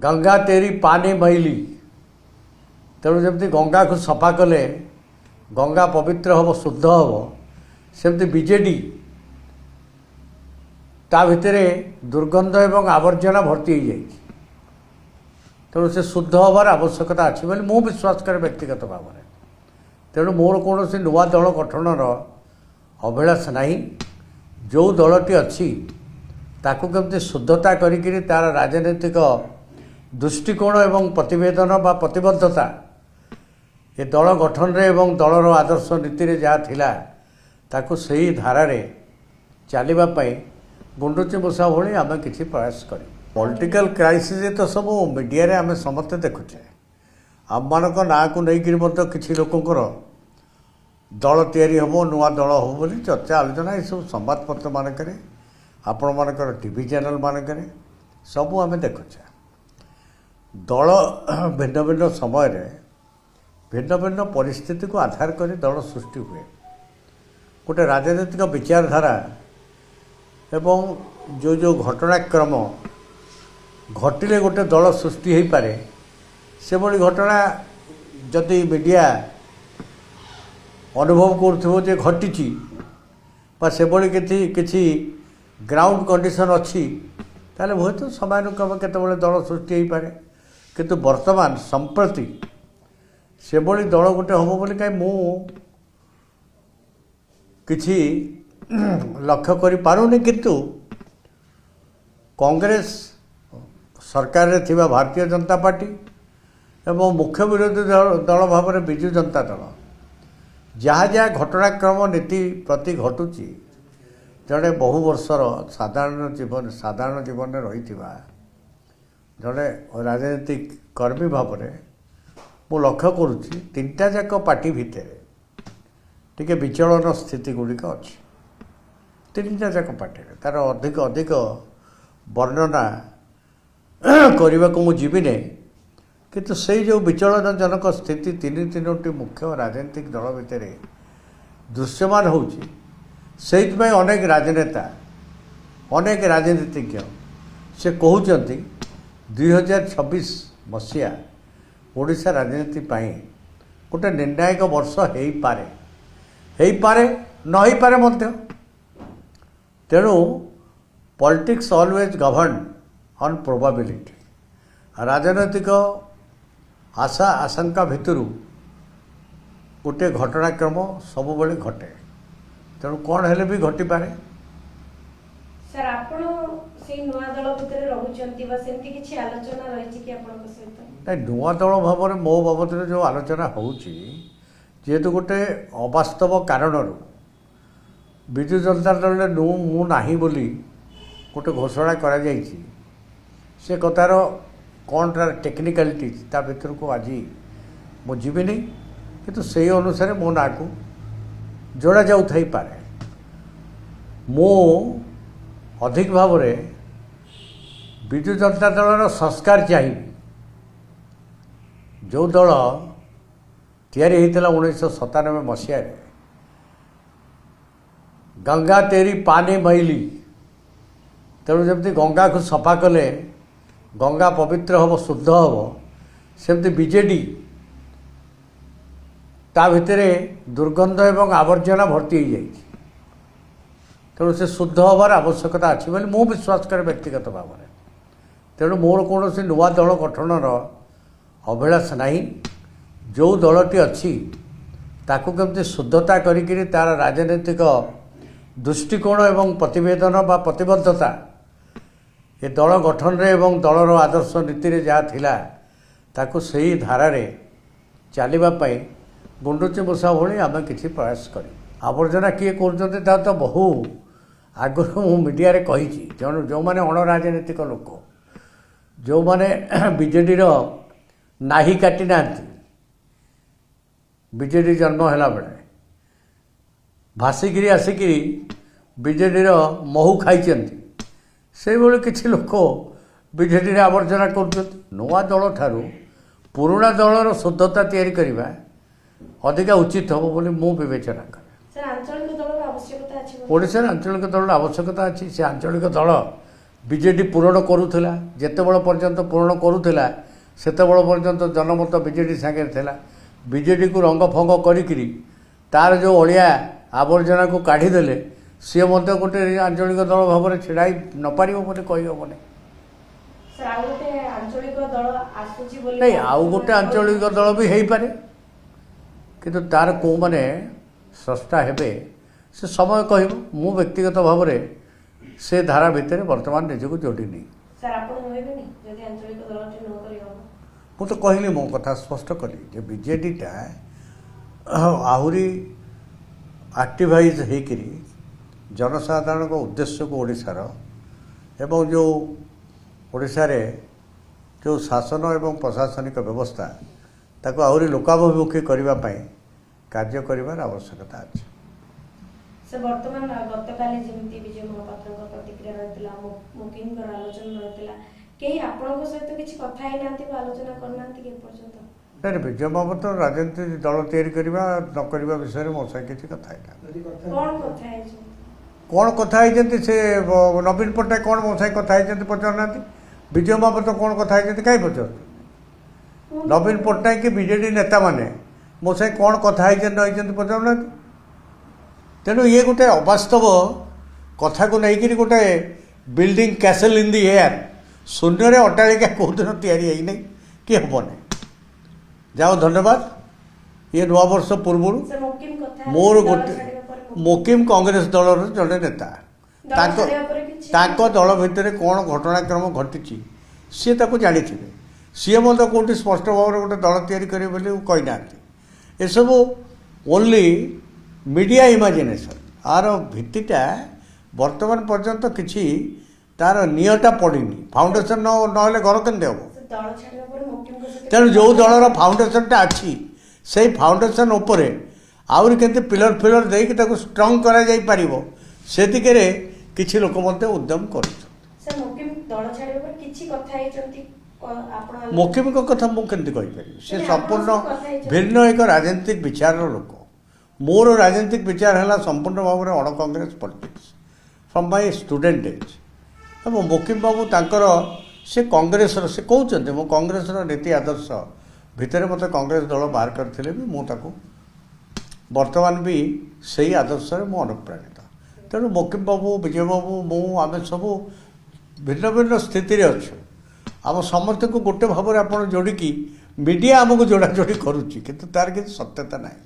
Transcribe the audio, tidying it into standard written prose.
ଗଙ୍ଗା ତେରି ପାନି ମୈଲି, ତେଣୁ ଯେମିତି ଗଙ୍ଗାକୁ ସଫା କଲେ ଗଙ୍ଗା ପବିତ୍ର ହେବ, ଶୁଦ୍ଧ ହେବ, ସେମିତି ବିଜେଡ଼ି ତା ଭିତରେ ଦୁର୍ଗନ୍ଧ ଏବଂ ଆବର୍ଜନା ଭର୍ତ୍ତି ହୋଇଯାଇଛି। ତେଣୁ ସେ ଶୁଦ୍ଧ ହେବାର ଆବଶ୍ୟକତା ଅଛି ବୋଲି ମୁଁ ବିଶ୍ୱାସ କରେ ବ୍ୟକ୍ତିଗତ ଭାବରେ। ତେଣୁ ମୋର କୌଣସି ନୂଆ ଦଳ ଗଠନର ଅଭିଳାଷ ନାହିଁ। ଯେଉଁ ଦଳଟି ଅଛି ତାକୁ କେମିତି ଶୁଦ୍ଧତା କରିକିରି ତା'ର ରାଜନୈତିକ ଦୃଷ୍ଟିକୋଣ ଏବଂ ପ୍ରତିବେଦନ ବା ପ୍ରତିବଦ୍ଧତା ଏ ଦଳ ଗଠନରେ ଏବଂ ଦଳର ଆଦର୍ଶ ନୀତିରେ ଯାହା ଥିଲା ତାକୁ ସେଇ ଧାରାରେ ଚାଲିବା ପାଇଁ ଗୁଣ୍ଡୁଚି ମୂଷା ଭଳି ଆମେ କିଛି ପ୍ରୟାସ କରିବୁ। ପଲିଟିକାଲ କ୍ରାଇସିସ୍ ତ ସବୁ ମିଡ଼ିଆରେ ଆମେ ସମସ୍ତେ ଦେଖୁଛେ। ଆମମାନଙ୍କ ନାଁକୁ ନେଇକରି ମଧ୍ୟ କିଛି ଲୋକଙ୍କର ଦଳ ତିଆରି ହେବ, ନୂଆ ଦଳ ହେବ ବୋଲି ଚର୍ଚ୍ଚା ଆଲୋଚନା ଏସବୁ ସମ୍ବାଦପତ୍ର ମାନଙ୍କରେ, ଆପଣମାନଙ୍କର ଟିଭି ଚ୍ୟାନେଲ୍ ମାନଙ୍କରେ ସବୁ ଆମେ ଦେଖୁଛେ। ଦଳ ଭିନ୍ନ ଭିନ୍ନ ସମୟରେ ଭିନ୍ନ ଭିନ୍ନ ପରିସ୍ଥିତିକୁ ଆଧାର କରି ଦଳ ସୃଷ୍ଟି ହୁଏ। ଗୋଟେ ରାଜନୈତିକ ବିଚାରଧାରା ଏବଂ ଯେଉଁ ଯେଉଁ ଘଟଣାକ୍ରମ ଘଟିଲେ ଗୋଟେ ଦଳ ସୃଷ୍ଟି ହୋଇପାରେ, ସେଭଳି ଘଟଣା ଯଦି ମିଡ଼ିଆ ଅନୁଭବ କରୁଥିବ ଯେ ଘଟିଛି ବା ସେଭଳି କିଛି କିଛି ଗ୍ରାଉଣ୍ଡ କଣ୍ଡିସନ୍ ଅଛି, ତାହେଲେ ହୁଏତ ସମୟାନୁକ୍ରମେ କେତେବେଳେ ଦଳ ସୃଷ୍ଟି ହୋଇପାରେ। କିନ୍ତୁ ବର୍ତ୍ତମାନ ସମ୍ପ୍ରତି ସେଭଳି ଦଳ ଗୋଟେ ହେବ ବୋଲି କାହିଁ ମୁଁ କିଛି ଲକ୍ଷ୍ୟ କରିପାରୁନି। କିନ୍ତୁ କଂଗ୍ରେସ ସରକାରରେ ଥିବା ଭାରତୀୟ ଜନତା ପାର୍ଟି ଏବଂ ମୁଖ୍ୟ ବିରୋଧୀ ଦଳ ଭାବରେ ବିଜୁ ଜନତା ଦଳ ଯାହା ଯାହା ଘଟଣାକ୍ରମ ନୀତି ପ୍ରତି ଘଟୁଛି, ଜଣେ ବହୁ ବର୍ଷର ସାଧାରଣ ଜୀବନରେ ରହିଥିବା ଜଣେ ରାଜନୈତିକ କର୍ମୀ ଭାବରେ ମୁଁ ଲକ୍ଷ୍ୟ କରୁଛି ତିନିଟା ଯାକ ପାର୍ଟି ଭିତରେ ଟିକେ ବିଚଳନ ସ୍ଥିତି ଗୁଡ଼ିକ ଅଛି। ତିନିଟା ଯାକ ପାର୍ଟିରେ ତା'ର ଅଧିକ ଅଧିକ ବର୍ଣ୍ଣନା କରିବାକୁ ମୁଁ ଯିବିନି, କିନ୍ତୁ ସେଇ ଯେଉଁ ବିଚଳନଜନକ ସ୍ଥିତି ତିନି ତିନୋଟି ମୁଖ୍ୟ ରାଜନୈତିକ ଦଳ ଭିତରେ ଦୃଶ୍ୟମାନ ହେଉଛି, ସେଇଥିପାଇଁ ଅନେକ ରାଜନେତା, ଅନେକ ରାଜନୀତିଜ୍ଞ ସେ କହୁଛନ୍ତି 2026 ମସିହା ଓଡ଼ିଶା ରାଜନୀତି ପାଇଁ ଗୋଟେ ନିର୍ଣ୍ଣାୟକ ବର୍ଷ ହେଇପାରେ, ହେଇପାରେ ନ ହେଇପାରେ ମଧ୍ୟ। ତେଣୁ politics always govern on probability. ରାଜନୈତିକ ଆଶା ଆଶଙ୍କା ଭିତରୁ ଗୋଟିଏ ଘଟଣାକ୍ରମ ସବୁବେଳେ ଘଟେ, ତେଣୁ କ'ଣ ହେଲେ ବି ଘଟିପାରେ। ସାର୍, ଆପଣ ସେଇ ନୂଆ ଦଳ ଭିତରେ ରହୁଛନ୍ତି ବା ସେମିତି କିଛି ଆଲୋଚନା ରହିଛି କି ଆପଣଙ୍କ ସହିତ? ନାଇଁ, ନୂଆ ଦଳ ଭାବରେ ମୋ ବାବଦରେ ଯେଉଁ ଆଲୋଚନା ହେଉଛି, ଯେହେତୁ ଗୋଟେ ଅବାସ୍ତବ କାରଣରୁ ବିଜୁ ଜନତା ଦଳରେ ମୁଁ ନାହିଁ ବୋଲି ଗୋଟେ ଘୋଷଣା କରାଯାଇଛି, ସେ କଥାର କ'ଣ ତାର ଟେକ୍ନିକାଲିଟି ତା ଭିତରକୁ ଆଜି ମୁଁ ଯିବିନି, କିନ୍ତୁ ସେଇ ଅନୁସାରେ ମୋ ନାଁକୁ ଯୋଡ଼ା ଯାଉଥାଇପାରେ। ମୁଁ ଅଧିକ ଭାବରେ ବିଜୁ ଜନତା ଦଳର ସଂସ୍କାର ଚାହିଁବି। ଯେଉଁ ଦଳ ତିଆରି ହେଇଥିଲା 1997 ମସିହାରେ, ଗଙ୍ଗା ତେରି ପାନି ମୈଲି, ତେଣୁ ଯେମିତି ଗଙ୍ଗାକୁ ସଫା କଲେ ଗଙ୍ଗା ପବିତ୍ର ହେବ, ଶୁଦ୍ଧ ହେବ, ସେମିତି ବିଜେଡ଼ି ତା ଭିତରେ ଦୁର୍ଗନ୍ଧ ଏବଂ ଆବର୍ଜନା ଭର୍ତ୍ତି ହୋଇଯାଇଛି। ତେଣୁ ସେ ଶୁଦ୍ଧ ହେବାର ଆବଶ୍ୟକତା ଅଛି ବୋଲି ମୁଁ ବିଶ୍ୱାସ କରେ ବ୍ୟକ୍ତିଗତ ଭାବରେ। ତେଣୁ ମୋର କୌଣସି ନୂଆ ଦଳ ଗଠନର ଅଭିଳାଷ ନାହିଁ। ଯେଉଁ ଦଳଟି ଅଛି ତାକୁ କେମିତି ଶୁଦ୍ଧତା କରିକିରି ତା'ର ରାଜନୈତିକ ଦୃଷ୍ଟିକୋଣ ଏବଂ ପ୍ରତିବେଦନ ବା ପ୍ରତିବଦ୍ଧତା ଏ ଦଳ ଗଠନରେ ଏବଂ ଦଳର ଆଦର୍ଶ ନୀତିରେ ଯାହା ଥିଲା ତାକୁ ସେଇ ଧାରାରେ ଚାଲିବା ପାଇଁ ଗୁଣ୍ଡୁଚି ମୂଷା ଭଳି ଆମେ କିଛି ପ୍ରୟାସ କରିବୁ। ଆବର୍ଜନା କିଏ କରୁଛନ୍ତି ତା ତ ବହୁ ଆଗରୁ ମୁଁ ମିଡ଼ିଆରେ କହିଛି। ଯେଉଁମାନେ ଅଣରାଜନୈତିକ ଲୋକ, ଯେଉଁମାନେ ବିଜେଡ଼ିର ନାହି କାଟି ନାହାନ୍ତି, ବିଜେଡ଼ି ଜନ୍ମ ହେଲା ବେଳେ ଭାସିକିରି ଆସିକିରି ବିଜେଡ଼ିର ମହୁ ଖାଇଛନ୍ତି, ସେଇଭଳି କିଛି ଲୋକ ବିଜେଡ଼ିରେ ଆବର୍ଜନା କରୁଛନ୍ତି। ନୂଆ ଦଳ ଠାରୁ ପୁରୁଣା ଦଳର ଶୁଦ୍ଧତା ତିଆରି କରିବା ଅଧିକା ଉଚିତ ହେବ ବୋଲି ମୁଁ ବିବେଚନା କରେ। ଓଡ଼ିଶାରେ ଆଞ୍ଚଳିକ ଦଳର ଆବଶ୍ୟକତା ଅଛି। ସେ ଆଞ୍ଚଳିକ ଦଳ ବିଜେଡ଼ି ପୂରଣ କରୁଥିଲା। ଯେତେବେଳେ ପର୍ଯ୍ୟନ୍ତ ପୂରଣ କରୁଥିଲା ସେତେବେଳେ ପର୍ଯ୍ୟନ୍ତ ଜନମତ ବିଜେଡ଼ି ସାଙ୍ଗରେ ଥିଲା। ବିଜେଡ଼ିକୁ ରଙ୍ଗ ଫଙ୍ଗ କରିକିରି ତାର ଯେଉଁ ଅଳିଆ ଆବର୍ଜନାକୁ କାଢ଼ିଦେଲେ ସିଏ ମଧ୍ୟ ଗୋଟେ ଆଞ୍ଚଳିକ ଦଳ ଭାବରେ ଛିଡ଼ା ହେଇ ନପାରିବ ବୋଲି କହିହେବନି। ସାର୍, ଆଉ ଗୋଟେ ଆଞ୍ଚଳିକ ଦଳ ଆସୁଛି ବୋଲି ନାଇଁ, ଆଉ ଗୋଟେ ଆଞ୍ଚଳିକ ଦଳ ବି ହେଇପାରେ, କିନ୍ତୁ ତାର କେଉଁମାନେ ସ୍ରଷ୍ଟା ହେବେ ସେ ସମୟ କହିବ। ମୁଁ ବ୍ୟକ୍ତିଗତ ଭାବରେ ସେ ଧାରା ଭିତରେ ବର୍ତ୍ତମାନ ନିଜକୁ ଯୋଡ଼ିନି। ସାର୍, ଆପଣ ରହିବେନି ଯଦି ଆଞ୍ଚଳିକ ଦଳଟି ନ କରି ହବ? ମୁଁ ତ କହିଲି, ମୋ କଥା ସ୍ପଷ୍ଟ କଲି ଯେ ବିଜେଡ଼ିଟା ଆହୁରି ଆକ୍ଟିଭାଇଜ୍ ହେଇକିରି ଜନସାଧାରଣଙ୍କ ଉଦ୍ଦେଶ୍ୟକୁ ଓଡ଼ିଶାର ଏବଂ ଯେଉଁ ଓଡ଼ିଶାରେ ଯେଉଁ ଶାସନ ଏବଂ ପ୍ରଶାସନିକ ବ୍ୟବସ୍ଥା ତାକୁ ଆହୁରି ଲୋକାଭିମୁଖୀ କରିବା ପାଇଁ କାର୍ଯ୍ୟ କରିବାର ଆବଶ୍ୟକତା ଅଛି। ସେ ବର୍ତ୍ତମାନ ଗତକାଲି ଯେମିତି ବିଜୟ ମହାପାତ୍ରଙ୍କ ପ୍ରତିକ୍ରିୟା ରହିଥିଲା, ମୁକିମଙ୍କର ଆଲୋଚନା ରହିଥିଲା, କେହି ଆପଣଙ୍କ ସହିତ କିଛି କଥା ହେଇନାହାନ୍ତି ବା ଆଲୋଚନା କରିନାହାନ୍ତି କି ଏପର୍ଯ୍ୟନ୍ତ? ନାଇଁ, ବିଜୟ ମହାପାତ୍ର ରାଜନୀତି ଦଳ ତିଆରି କରିବା ନ କରିବା ବିଷୟରେ ମୋ ସାଙ୍ଗେ କିଛି କଥା ହେଇନାହାନ୍ତି। କ'ଣ କଥା ହେଇଛନ୍ତି? କ'ଣ କଥା ହେଇଛନ୍ତି ସେ ନବୀନ ପଟ୍ଟନାୟକ କ'ଣ ମୋ ସାଙ୍ଗେ କଥା ହେଇଛନ୍ତି ପଚାରୁନାହାନ୍ତି। ବିଜୟ ମହାପାତ୍ର କ'ଣ କଥା ହେଇଛନ୍ତି କାହିଁ ପଚାରୁଛନ୍ତି? ନବୀନ ପଟ୍ଟନାୟକ କି ବିଜେଡ଼ି ନେତାମାନେ ମୋ ସାଙ୍ଗେ କ'ଣ କଥା ହେଇଛନ୍ତି ନ ହେଇଛନ୍ତି ପଚାରୁନାହାନ୍ତି। ତେଣୁ ଇଏ ଗୋଟେ ଅବାସ୍ତବ କଥାକୁ ନେଇକରି ଗୋଟେ building castle in the air, ଶୂନ୍ୟରେ ଅଟ୍ଟାଳିକା କେଉଁଦିନ ତିଆରି ହେଇନାହିଁ କି ହେବନି। ଯାଉ, ଧନ୍ୟବାଦ। ଇଏ ନୂଆବର୍ଷ ପୂର୍ବରୁ ସେ ମୁକିମ କଥା ମୋର ଦଳ ଗୋଟେ ଛାଡ଼ିବା ପରେ ମୋକିମ କଂଗ୍ରେସ ଦଳର ଜଣେ ନେତା, ଦଳ ତାଙ୍କ ଛାଡ଼ିବା ପରେ କିଛି ତାଙ୍କ ଦଳ ଭିତରେ କ'ଣ ଘଟଣାକ୍ରମ ଘଟିଛି ସିଏ ତାକୁ ଜାଣିଥିବେ। ସିଏ ମଧ୍ୟ କେଉଁଠି ସ୍ପଷ୍ଟ ଭାବରେ ଗୋଟେ ଦଳ ତିଆରି କରିବେ ବୋଲି କହିନାହାନ୍ତି। ଏସବୁ ଓନ୍ଲି ମିଡ଼ିଆ ଇମାଜିନେସନ୍। ଆର ଭିତ୍ତିଟା ବର୍ତ୍ତମାନ ପର୍ଯ୍ୟନ୍ତ କିଛି ତାର ନିଅଟା ପଡ଼ିନି। ଫାଉଣ୍ଡେସନ୍ ନହେଲେ ଘର କେମିତି ହେବ? ସେ ଦଳ ଛାଡ଼ିବା ପରେ ମୁକିମଙ୍କ ସହିତ ତେଣୁ ଯେଉଁ ଦଳର ଫାଉଣ୍ଡେସନ୍ଟା ଅଛି ସେଇ ଫାଉଣ୍ଡେସନ୍ ଉପରେ ଆହୁରି କେମିତି ପିଲର ଫିଲର ଦେଇକି ତାକୁ ଷ୍ଟ୍ରଙ୍ଗ କରାଯାଇପାରିବ ସେତିକିରେ କିଛି ଲୋକ ମଧ୍ୟ ଉଦ୍ୟମ କରୁଛନ୍ତି। ସାର୍, ମୁକିମ ଦଳ ଛାଡ଼ିବା ପରେ କିଛି କଥା ହେଇଛନ୍ତି ଆପଣ? ମୁକିମଙ୍କ କଥା ମୁଁ କେମିତି କହିପାରିବି? ସେ ନାଇଁ, ଆପଣ ସମ୍ପୂର୍ଣ୍ଣ ସହ କଥା ହେଇଛନ୍ତି। ଭିନ୍ନ ଏକ ରାଜନୈତିକ ବିଚାରର ଲୋକ। ମୋର ରାଜନୈତିକ ବିଚାର ହେଲା ସମ୍ପୂର୍ଣ୍ଣ ଭାବରେ ଅଣ Congress politics from my student days. ଏବଂ ମୁକିମ ବାବୁ ତାଙ୍କର ସେ କଂଗ୍ରେସର, ସେ କହୁଛନ୍ତି ମୁଁ କଂଗ୍ରେସର ନୀତି ଆଦର୍ଶ ଭିତରେ ମୋତେ କଂଗ୍ରେସ ଦଳ ବାହାର କରିଥିଲେ ବି ମୁଁ ତାକୁ ବର୍ତ୍ତମାନ ବି ସେଇ ଆଦର୍ଶରେ ମୁଁ ଅନୁପ୍ରାଣିତ। ତେଣୁ ମୁକିମ ବାବୁ, ବିଜୟ ବାବୁ, ମୁଁ, ଆମେ ସବୁ ଭିନ୍ନ ଭିନ୍ନ ସ୍ଥିତିରେ ଅଛୁ। ଆମ ସମସ୍ତଙ୍କୁ ଗୋଟେ ଭାବରେ ଆପଣ ଯୋଡ଼ିକି ମିଡ଼ିଆ ଆମକୁ ଯୋଡ଼ାଯୋଡ଼ି କରୁଛି, କିନ୍ତୁ ତାର କିଛି ସତ୍ୟତା ନାହିଁ।